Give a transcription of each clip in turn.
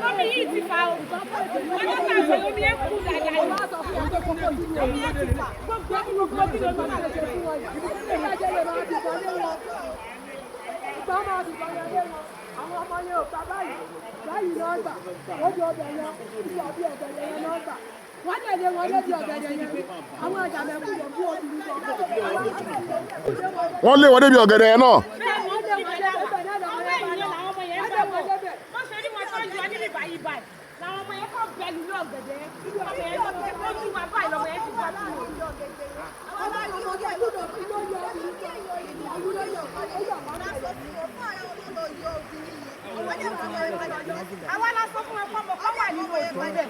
Omi yìí ti fa o. Ọjọ́ tá a sọ omi yẹn kú dáadáa ni. Omi yẹn ti fa. Gbogbo gbogbo bí ló máa ṣe fún wọn yìí. Àwọn ọmọ yẹn ò gbà báyìí báyìí náà gbà ó di ọbẹ̀ yẹn ibi ọbẹ̀ ọ̀gẹ̀dẹ̀ yẹn náà gbà wọ́n lè lé wọn lébi ọ̀gẹ̀dẹ̀ yẹn. Àwọn àjàmẹ̀kù ló bú obìnrin kan. Wọ́n lé wọn débi ọ̀gẹ̀dẹ̀ yẹn náà. Bẹ́ẹ̀ wọ́n lé wọn débẹ̀ náà lọ́wọ́ yẹn bá lọ. Wọ́n lé wọn débẹ̀. Wọ́n ṣe ní wọn tó yọ níbi báyìí báyìí. Làwọn ọmọ yẹn kọ́ bẹ́ẹ̀ lulú ọ̀gẹ̀dẹ̀. Ọmọ yẹn lọ ojú wa báyìí lọ́mọ yẹn ti wá sí wọn. Àwa la sọ fún wọn pé ọmọ kan wà nínú odò bẹ́ẹ̀.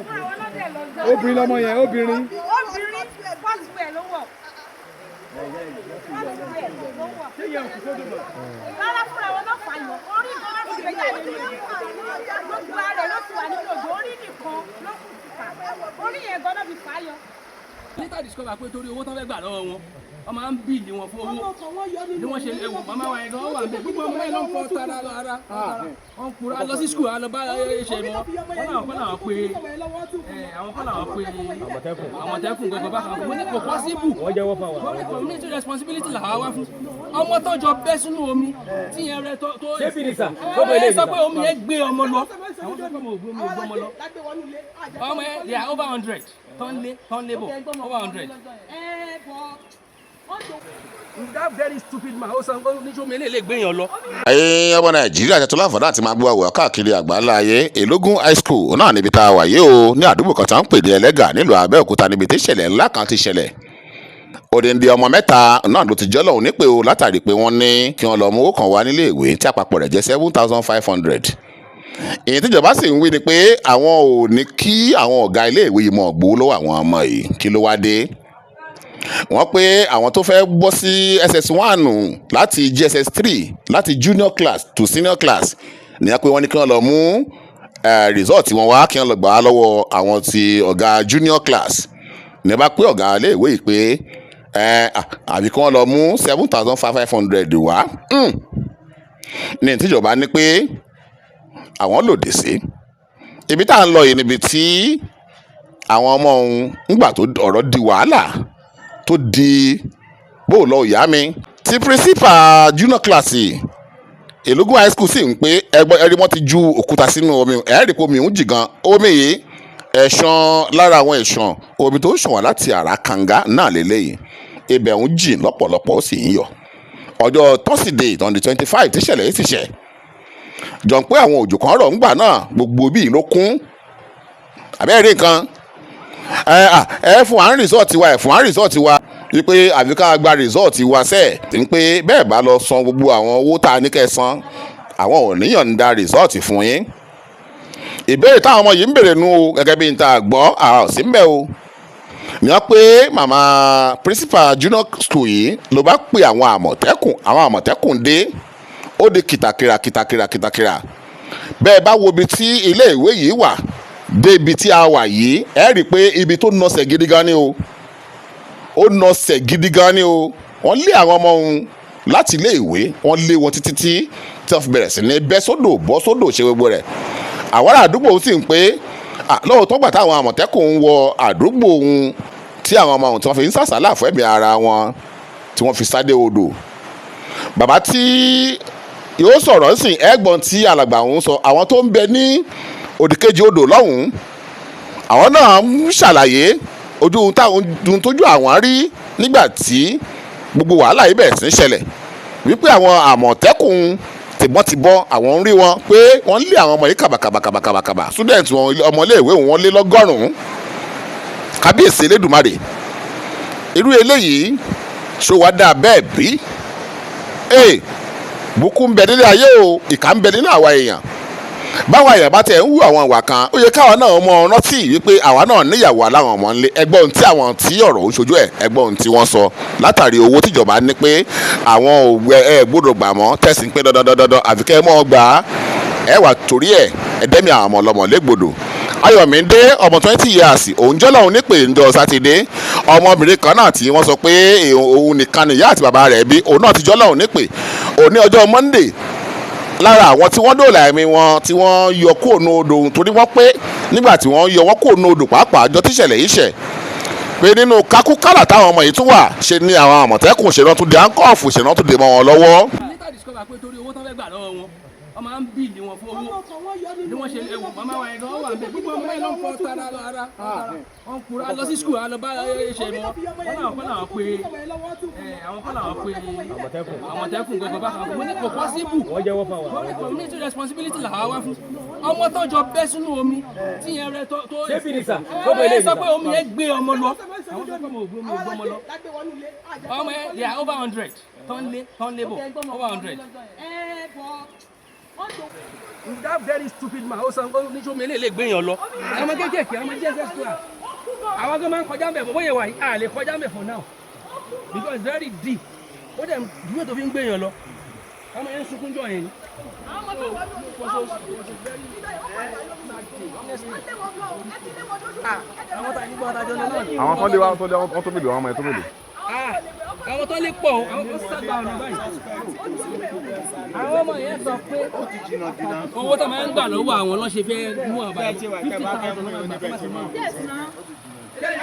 Fún àwọn ọlọ́dẹ lọ gbọ́. Obìnrin lọmọ yẹn, obìnrin. Obìnrin, fọ́ọ̀tù ló wọ̀. Fọ́ọ̀tù ló wọ̀. Rárá, fúnra wọn ló fà yọ. Orí gan ló ti gbé jáde nínú. Gbogbo ara rẹ̀ ló ti wà nínú odò. Orí nìkan ló kù síta. Orí yẹn gan ló fi fà yọ. Later discover pé torí owó tó fẹ́ gbà lọ́wọ́ wọn, wọ́n máa ń bill wọn fún owó ni wọ́n ṣe ewu. Màmá wa yẹn gan wà bẹ́ẹ̀, gbogbo ọmọ yẹn ló ń fọ́ tara lọ ara wọn kura lọ sí school lọ bá ṣe mọ́ wọn náà kọ́ làwọn pé àwọn kọ́ làwọn pé Àmọ̀tẹ́kùn gbogbo bá kan mo ní kò possible. Wọ́n jẹ́wọ́ fáwọn. Wọ́n ní community responsibility làwa wá fún ọmọ tó jọ bẹ́ sínú omi tí yẹn rẹ tó. Ṣé bí ni sà? Ọmọ yẹn sọ pé omi yẹn gbé ọmọ lọ. Àwọn tó kọ́ mọ̀ ògbó omi ògbó ọmọ lọ. Ọmọ yẹn, they are over 100 tó ń lé bọ̀, over 100. That very stupid man, ó sọ ó ní sómi eléyìí lè gbé yàn lọ. Ẹ̀yin ọmọ Nàìjíríà tẹ́tọ́ láǹfààní àti máa gbọ́ àwọ̀ káàkiri àgbáńlá ayé, Èlógún High School náà níbi tá a wà yìí o, ní àdúgbò kan tá ń pè ní Ẹlẹ́gà nílùú Abẹ́òkúta, níbi tí ìṣẹ̀lẹ̀ ńlá kan ti ṣẹlẹ̀. Òdìndí ọmọ mẹ́ta náà ló ti jẹ́ lọ́hùn nípè o, látàrí pé wọ́n ní kí wọ́n lọ mú owó kan wá nílé ìwé tí àpapọ̀ rẹ̀ jẹ́ 7,500. Èyí tíjọba sì ń wí ni pé àwọn ò ní kí àwọn ọ̀gá ilé ìwé yìí mọ̀ gbowó lọ́wọ́ àwọn ọmọ yìí. Kí ló wá dé? Wọ́n pé àwọn tó fẹ́ bọ́ sí SS1 láti JSS 3, láti junior class to senior class, ní wọ́n pé wọ́n ní kí wọ́n lọ mú result wọn wá, kí wọ́n lọ gbà á lọ́wọ́ àwọn ti ọ̀gá junior class. Ní bá pé ọ̀gá ilé ìwé yìí pé àbí kí wọ́n lọ mú 7,500 wá. Ní tíjọba ní pé àwọn lòdì sí. Ibi tá à ń lọ yìí níbi tí àwọn ọmọ òun ńgbà tó ọ̀rọ̀ di wàhálà, tó di bó lọ ìyá mi tí principal junior class Èlógún High School sì ń pé ẹgbọ́n ẹrí wọ́n ti ju òkúta sínú omi. Ẹ̀ẹ́dì pé omi ń jì gan. Omi yìí, ẹ̀ṣàn lára àwọn ẹ̀ṣàn omi tó ń ṣàn wá láti àrà kànga náà lélẹ́yìí. Ibẹ̀ ń jìn lọ́pọ̀lọpọ̀, ó sì ń yọ̀. Ọjọ́ Thursday on the 25 tíṣẹ̀lẹ̀ yìí sì ṣẹ̀ jọ pé àwọn òjò kan rọ̀ ńgbà náà, gbogbo bíi ló kún. Àbẹ́rẹ́ rí nǹkan ẹ ẹ fún wa ní result wa, ẹ fún wa ní result wa, wípé àfi ká gba result wa sẹ́ẹ̀ tí ń pé bẹ́ẹ̀ bá lọ san gbogbo àwọn owó tá a ní kẹ́ san, àwọn ò ní yọ̀ǹda result fún yín. Ìbéèrè táwọn ọmọ yìí ń béèrè nu o, gẹ́gẹ́ bí n ta gbọ́, àwa ò sí ń bẹ̀ o, ní wọ́n pé màmá principal junior school yìí ló bá pe àwọn Àmọ̀tẹ́kùn. Àwọn Àmọ̀tẹ́kùn dé, ó di kìtàkìrà kìtàkìrà kìtàkìrà. Bẹ́ẹ̀ bá wo ibi tí ilé ìwé yìí wà dé ibi tí a wà yìí, ẹ rí i pé ibi tó nọsẹ̀ gidi gan ni o. Ó nọsẹ̀ gidi gan ni o. Wọ́n lé àwọn ọmọ òun láti ilé ìwé, wọ́n lé wọn títí tí tí wọ́n fi bẹ̀rẹ̀ sí ní bẹ́ sódò, bọ́ sódò, ṣe gbogbo rẹ̀. Àwọn ará àdúgbò sì ń pé lóòótọ́ gbà táwọn Àmọ̀tẹ́kùn ń wọ àdúgbò òun, tí àwọn ọmọ òun tí wọ́n fi ń sàsálà fún ẹ̀mí ara wọn, tí wọ́n fi sáré odò. Bàbá tí yóò sọ̀rọ̀ sìn, ẹ̀gbọ́n tí alàgbà òun sọ, àwọn tó ń bẹ ní òdìkejì odò lọ́hùn-ún, àwọn náà ń ṣàlàyé ojú táwọn tójú àwọn rí nígbà tí gbogbo wàhálà yìí bẹ̀rẹ̀ sí í ṣẹlẹ̀, wípé àwọn Àmọ̀tẹ́kùn tìbọ́ntìbọ́n, àwọn ń rí wọn pé wọ́n lé àwọn ọmọ yìí kàbàkàbàkàbàkàbà. Student wọn, ọmọléèwé wọn lé lọ́gọ́rùn-ún. Kábíyèsí Elédùmarè, irú eléyìí ṣó wá dáa bẹ́ẹ̀ bí? Ee, bùkún ń bẹ nílé ayé o, ìkà ń bẹ nínú àwa èèyàn. Báwa èèyàn bá tẹ̀ ń wú àwọn ìwà kan, ó yẹ káwa náà mọ rántí wípé àwa náà níyàwó aláwọn ọmọ ńlé. Ẹgbọ́n tí àwọn tí ọ̀rọ̀ ń ṣojú ẹ̀, ẹgbọ́n tí wọ́n sọ látàrí owó tíjọba ní pé àwọn ò ẹ gbọ́dọ̀ gbà mọ́, tẹ̀sí pé dandandandan àfi kẹ́ ẹ mọ́ gbà á. Ẹ wà torí ẹ ẹdẹ́mi àwọn ọmọ ọlọ́mọ légbodò. Ayọ̀mídé, ọmọ 20 years, òun jẹ́ lọ́hùn nípè ńjọ́ Sátidé. Ọmọbìnrin kan náà tí wọ́n sọ pé òun nìkan nìyá àti bàbá rẹ̀ bí, òun náà ti jọ́ lọ́hùn nípè òní ọjọ́ Monday. Lára àwọn tí wọ́n dóòlà ẹ̀mí wọn tí wọ́n yọ kúrò ní odò, torí wọ́n pé nígbà tí wọ́n yọ wọ́n kúrò ní odò, pàápàá ọjọ́ tíṣẹ̀lẹ̀ yìí ṣẹ̀, pé nínú kákúkálà táwọn ọmọ yìí tún wà, ṣe ni àwọn Àmọ̀tẹ́kùn ṣe náà tún di handcuff, ṣe náà tún dè mọ́ wọn lọ́wọ́. Later discover pé torí owó tó fẹ́ gbà lọ́wọ́ wọn, wọ́n máa ń bill wọn fún owó ni wọ́n ṣe. Ẹ̀wù màmá wa yẹn gan wà ń bẹ̀. Gbogbo ọmọ yẹn ló ń fọ tara ara, wọ́n ń kura lọ sí school, a lọ bá ṣe mọ́ wọn náà kọ́ làwọn pé àwọn kọ́ làwọn pé Àmọ̀tẹ́kùn gbogbo bá kan. Mo ní kò possible. Wọ́n jẹ́wọ́ fún wa. Wọ́n ní community responsibility làwa wá fún. Ọmọ tó jọ bẹ́ sínú omi tí yẹn rẹ tó Ṣé Bìnìsà? Ọmọ yẹn sọ pé omi yẹn gbé ọmọ lọ. Àwọn tó kọ́ mọ̀ ògbó omi ògbó ọmọ lọ. Ọmọ yẹn, they are over 100 tó ń lé bọ̀, over 100. That very stupid man, ó sọ ó ní sómi eléyìí lè gbé yàn lọ. Àwọn ọmọ kéékèèké, àwọn ọmọ JSS class, àwọn tó máa ń kọjá ń bẹ̀ bọ́, bóyá wà yìí, a lè kọjá ń bẹ̀ for now because it's very deep. Ó dẹ̀ dúró tó fi ń gbé yàn lọ. Àwọn yẹn ń sunkún jọ yẹn ni. Honestly, àwọn tá a nígbà tá a jọ lọ náà ni. Àwọn tó lé wa, tó lé wọn tó mélòó? Àwọn ọmọ yẹn tó mélòó? Ah, àwọn tó lè pọ̀ o, àwọn tó sábà ọ̀nà báyìí. Àwọn ọmọ yẹn sọ pé owó tó máa ń gbà lọ́wọ́ àwọn lọ́sẹ̀ fẹ́ mú àbáyé, 50,000 ló máa gbà tó máa ti mú.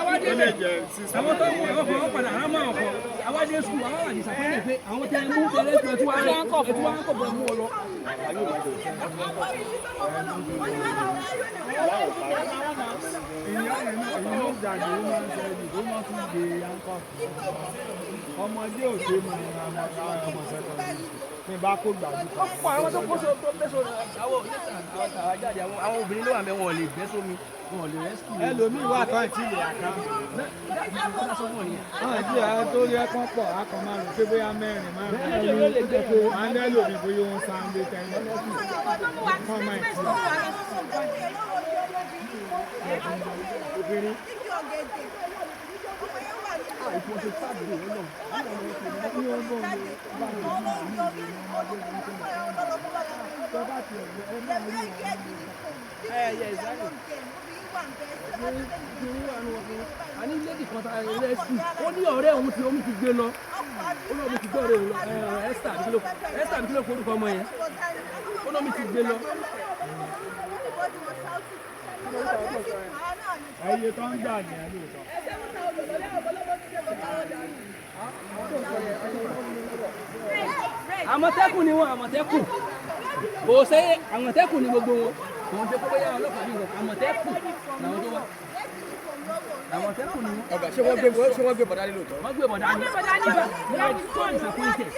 Àwọn dé bẹ̀, àwọn tó mú àwọn kan padà àwọn máa kọ àwọn dé school, àwọn wà disappointed pé àwọn tẹ mú tẹlẹ tó ẹtú wá rẹ ẹtú wá kọ̀ bọ̀ mú ọ lọ. Ọmọdé ò ṣe mọ ọmọ sẹkọndì ní bá kó gbàgbé. Pọ̀ àwọn tó kó so tó bẹ́ so àwọn àwọn tàwa jáde, àwọn obìnrin ló wà mẹ́, wọn ò lè bẹ́ sómi, wọn ò lè rescue. Ẹlòmíì wà tán ìtì lè àká wọn jí àwọn tó yẹ kán pọ̀ akọ máa rò pé bóyá mẹ́rin márùn-ún máa ń lẹ́lòmíì, bóyá ó ń sáńdé tẹ́lẹ̀ kán máa ti obìnrin. Àní lady kan tá a rescue, ó ní ọ̀rẹ́ òun tí omi ti gbé lọ, ó ní omi ti gbé ọ̀rẹ́ òun lọ. Esther àbí kí ló, Esther àbí kí ló forúkọ ọmọ yẹn, ó ní omi ti gbé lọ. Ẹyẹ tó ń gbà ní ẹ lóòótọ́. Àmọ̀tẹ́kùn ni wọn, Àmọ̀tẹ́kùn kò sẹ́yẹ, Àmọ̀tẹ́kùn ni gbogbo wọn. Kò ń ṣe kó bóyá ọlọ́pàá bí nǹkan, Àmọ̀tẹ́kùn làwọn tó wà, Àmọ̀tẹ́kùn ni wọn. Ọ̀gá, ṣé wọ́n gbé bọ̀dá lé lóòótọ́? Wọ́n gbé bọ̀dá ni wọ́n tó disappointed.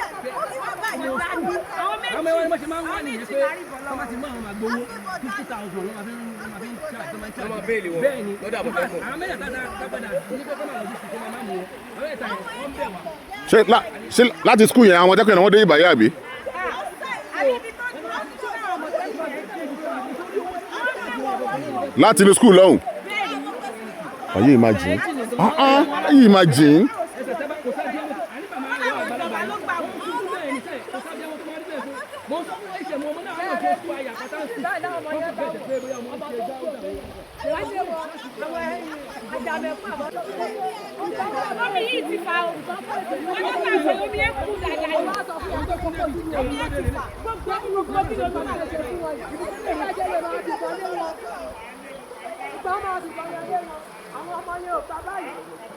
Àwọn ẹwà ni wọ́n ṣe máa ń wá nìyẹn pé wọ́n bá ti mú àwọn máa gbowó 50,000 ló máa fi ń charge, tó máa ń charge. Wọ́n máa bail wọn Bẹ́ẹ̀ ni. lọ́dọ̀ Àmọ̀tẹ́kùn. Àwọn mẹ́tẹ̀ẹ̀ta tá padà ní pé kọ́ máa lọ sí sùkúl, máa mú wọn. Àwọn mẹ́tẹ̀ẹ̀ta yẹn, wọ́n ń bẹ̀ wá. Ṣé láti school yẹn, àwọn Àmọ̀tẹ́kùn yẹn wọ́n dé ìbàyẹ̀ àbí? Láti inú school lọ́hùn. Ayé imagine, ayé imagine. Ẹsẹ̀ tẹ́ bá kò sábẹ́ ọmọ àní bàmá rẹ̀ wà àgbàlagbà yìí. Wọ́n tún kú bẹ́ẹ̀ ní sẹ́yìn, kò sábẹ́ ọmọ tó máa rí bẹ́ẹ̀ fún. Mo sọ fún ẹ̀ṣẹ̀ mọ ọmọ náà, àwọn tó kú àyà pátá ń sùn. Wọ́n kò bẹ̀ẹ̀ pé bóyá ọmọ ń ṣe dá ó dà wọ́n. Omi yìí ti fa o. Ọjọ́ tá a sọ omi yẹn kú dáadáa ni. Omi yẹn ti fa. Gbogbo gbogbo bí ló máa ṣe fún wọn yìí. Àwọn ọmọ yẹn ò gbà báyìí,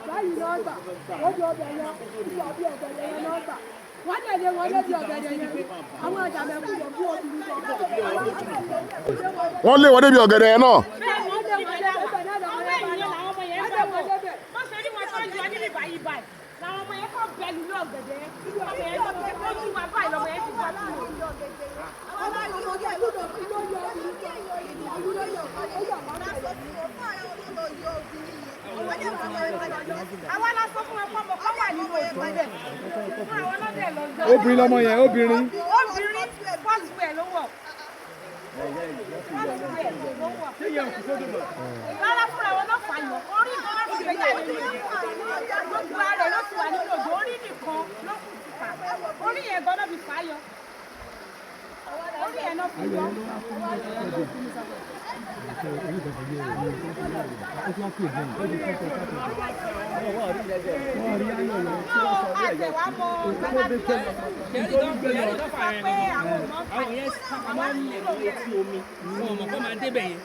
báyìí náà gbà lójú ọbẹ̀ yẹn, ibi àbí ọ̀gẹ̀dẹ̀ yẹn náà gbà. Wọ́n dẹ̀ lé wọn lójú ọ̀gẹ̀dẹ̀ yẹn. Àwọn àjàmẹ̀kù lè bú obìnrin kan. Wọ́n lé wọn débi ọ̀gẹ̀dẹ̀ yẹn náà. Bẹ́ẹ̀ ni, ibẹ̀ làwọn ọmọ yẹn làwọn ọmọ yẹn bá bọ̀. Wọ́n ṣe ní wọn tó yọ níbi báyìí báyìí. Làwọn ọmọ yẹn kọ́ bẹ́ẹ̀ lulẹ̀ ọ̀gẹ̀dẹ̀. Ọmọ yẹn lọ ojú wa báyìí lọmọ yẹn ti wá sí i. Àwa la sọ fún ẹ pé ọmọ kan wà nínú òjò bẹ́ẹ̀. Fún àwọn ọlọ́dẹ lọ gbọ́. Obìnrin lọmọ yẹn, obìnrin. Obìnrin, first wear ló wọ̀. First wear ló wọ̀. Rárá, fúnra wọn ló fà yọ. Orí nǹkan ló fi gbé jáde nínú òjò. Gbogbo ara ẹ̀ ló ti wà nínú òjò. Orí nìkan ló kù síta. Orí yẹn gan ló fi fà yọ. Orí ẹ̀ náà fi yọ. Àtẹ̀wá mọ bàbá tí wọ́n sọ pé àwọn ò mọ̀ Àwọn yẹn sábà máa ń lè lọ etí omi, wọn ò mọ̀ kó máa débẹ̀ yẹn.